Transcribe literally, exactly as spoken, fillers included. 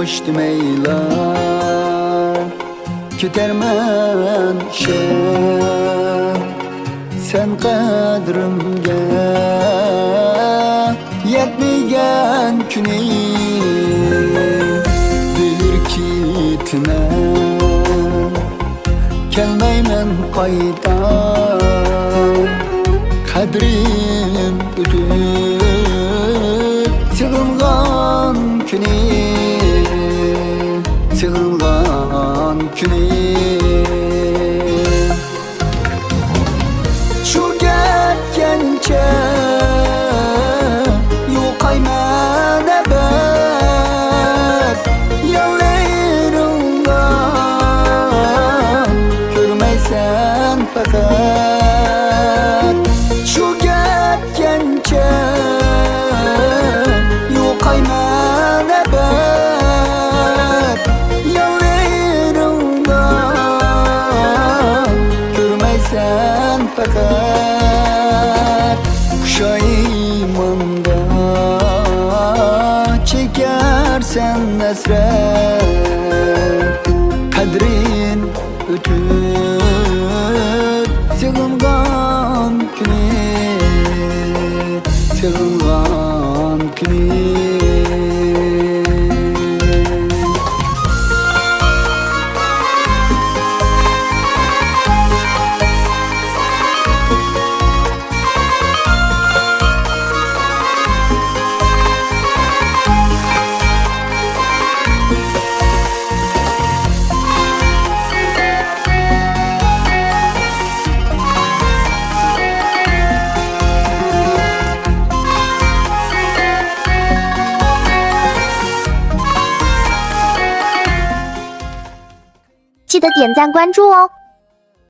ئىشتىمەيلا كېتەرمەن شەم، سەن قەدرىمگە يەتمىگەن كۈنى. بىر كېتىمەن، كەلمەيمەن قايتا، قەدرىم ئۆتۈپ سېغىنغان كۈنى، سېغىنغان كۈنى. شۇ كەتكەنچە يوقايمەن ئەبەد، ياللىرىڭدا كۆرمەيسەن پەقەت. شۇ كەتكەنچە يوقايمەن ئەبەد، ياللىرىڭدا كۆرمەيسەن پەقەت. پۇشايماندا چېكەرسەن ھەسرەت، قەدرىم ئۆتۈپ سېغىنغان كۈنى، سېغىنغان كۈنى.